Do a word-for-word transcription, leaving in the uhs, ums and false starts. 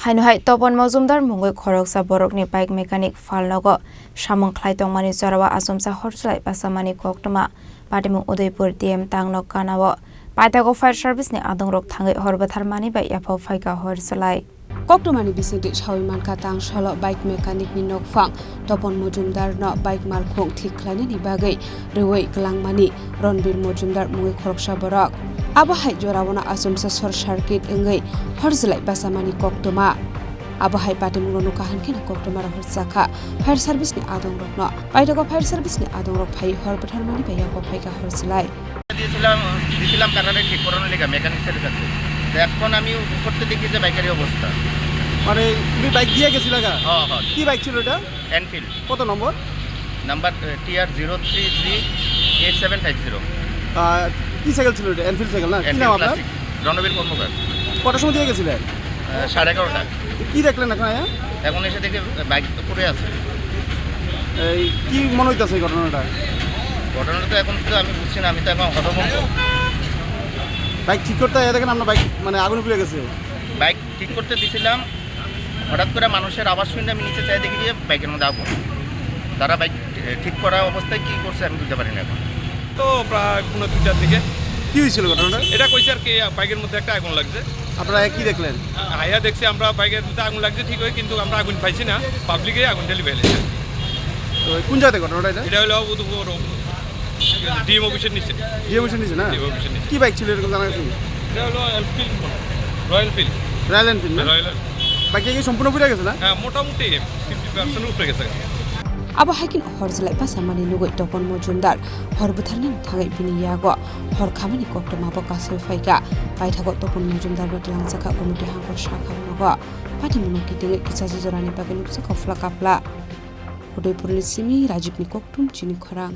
Haino hai Topon Mojumdar mungwi khoroksa borokni bike mechanic phalnogo samung khlai tongmani jorao achomsa hor chwlai basamani koktwma. Patimung Udaipur D M Tangno kanao paithago fire service ni adongrok thangwi hor bwtharmani bai yaphao phaikha hor chwlai. Koktwmani bisingtwi sawi mankha, tang salo bike mechanic ni nokphang Topon Mojumdar no bike malkhung thik khlainani bagwi rwui kwlangmani Ronbir Mojumdar mungwi khoroksa borok. Abo hai jorao no achomsa short circuit wngwi hor chwlai basamani koktwma. Abo hai patimung no nukha hwn kheno koktwma rohor chakha fire service ni adongrok no. Paithago fire service ni adongrok phai hor bwtharmani bai yaphao phaikha hor chwlai. দিয়েছিলাম, দিছিলাম কাকারে ঠিক করানোর লেগে মেকানিক্সের কাছে। তো এখন আমি করতে দেখি যে বাইকের এই অবস্থা। মানে, তুমি বাইক দিয়ে গেছিলা গা? হ্যাঁ, হ্যাঁ। কি বাইক ছিল এটা? এনফিল্ড। কত নম্বর? Number, uh, T R zero three G eight seven five zero. আহ, কি সাইকেল ছিল এটা? এনফিল্ড সাইকেল না? কি এনফিল্ড নাম আপনার? ক্লাসিক। রণবীর কর্মকার। কটার সময় দিয়ে গেছিলেন? আহ, সাড়ে এগারোটা। কি দেখলেন এখন আয়া? এখন এসে দেখি বাইক তো পড়ে আছে। এই কি মনে হইতাছে এই ঘটনাটা? ঘটনাটা তো এখন তো আমি বুঝছি না, আমি তো এখন হতভম্ব। বাইক ঠিক করতে আয়া দেখেন আপনার বাইক মানে আগুনে পুড়ে গেছে। বাইক ঠিক করতে দিছিলাম, হঠাৎ করে মানুষের আওয়াজ শুনে আমি নিচে চাই দেখি যে বাইকের মধ্যে আগুন। তারা বাইক, এ, ঠিক করা অবস্থায় কি করছে আমি বুঝতে পারি না এখন। তো প্রায় পৌনে দুইটার দিকে। কি হয়েছিল ঘটনাটা? এটা কইছে আর কি, বাইকের মধ্যে একটা আগুন লাগছে। আপনারা কি দেখলেন? আয়া দেখছি আমরা বাইকের মধ্যে আগুন লাগছে ঠিক হয়, কিন্তু আমরা আগুন পাইছি না, পাবলিকে আগুন ঠেলি ফেলেছে। তো কোন জায়গাতে ঘটনাটা এটা? এটা হলো উদয়পুর ডিএম অফিসের নিচে। ডিএম অফিসের নিচে না? ডিএম অফিসের নিচে। কি বাইক ছিল এরকম জানা গেছে? এটা হলো Enfield, Royal Enfield. Royal Enfield না? Royal Enfield. বাইক কি সম্পূর্ণ পুড়ে গেছে না? হ্যাঁ, মোটামুটি ফিফটি পার্সেন্ট উপরে গেছে। Abo hai kheno hor chwlai basamani nugwi Topon Mojumdar hor bwtharnani thangwi bini yago hor khamani koktwma bo kasui phaikha. Paithago Topon Mojumdar no twlangjakha Gumoti Hangkor sakha nogo. Patimungno kitingwi kisa jorani bagwi nukjakha phla kapla. Udaipurni simi Rajibni kokthum chini khorang.